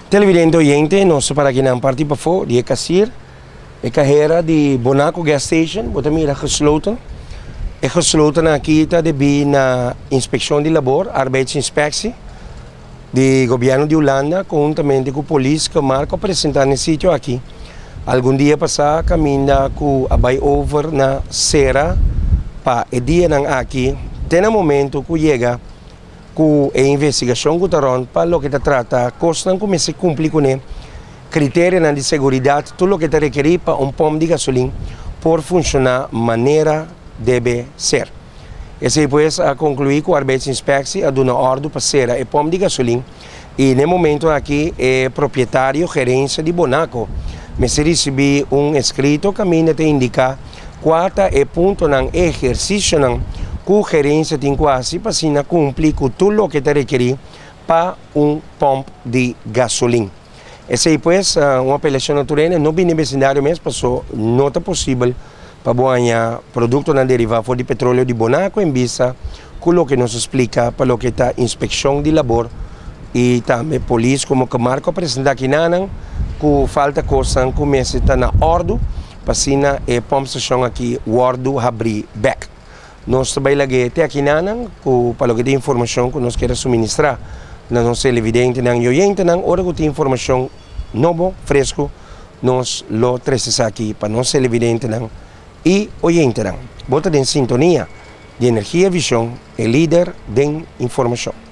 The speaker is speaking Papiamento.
Televidente oyente, nos ta para akinan parti pafó di e kasir, e kahera di Bonaco Gas Station, bo ta mira gesloten. E gesloten aki ta debí na Inspekshon di Labor, Arbeidsinspectie, di Gobièrnu di Hulanda konhuntamente ku polis ku Marco a presentá na e sitio aki algun dia pasá kaminda ku a bai over na sera pa e dianan aki te na momento ku yega ku e investigashon ku ta rònt pa loke ta trata kosnan ku mester kumpli kuné, kriterianan di seguridat, tur loke ta rekerí pa un pòmp di gasolin por funshoná manera debe ser. Esei pues a konkluí ku Arbeidsinspectie a duna òrdu pa sera e pòmp di gasolin i n'e momentu aki e propietario, gerensia di Bonaco, mester risibí un eskrito kaminda ta indiká kua ta e puntonan, e ehersisionan ku gerensia tin ku hasi pa asina kumpli ku tur loke ta rekerí pa un pòmp di gasolin. Esei pues un apelashon na tur hende no bini besindario mes paso no ta posibel pa bo haña produktonan derivá for di petroleo di Bonaco en bista ku loke nos a splika pa loke ta inspekshon di labor i tambe polis komo Camarco a presentá kinanan ku falta kosnan ku mester ta na òrdu pa asina e pòmpstashon aki wòrdu habrí bèk. Nos ta bai lag'é te akinanan ku pa loke ta informashon ku nos kier a suministrá na nos televidentenan i oyentenan. Ora ku tin informashon nobo, fresku, nos lo trese esaki pa nos televidentenan i oyentenan. Bo ta den sintonia di Energia Vision, e lider den informashon.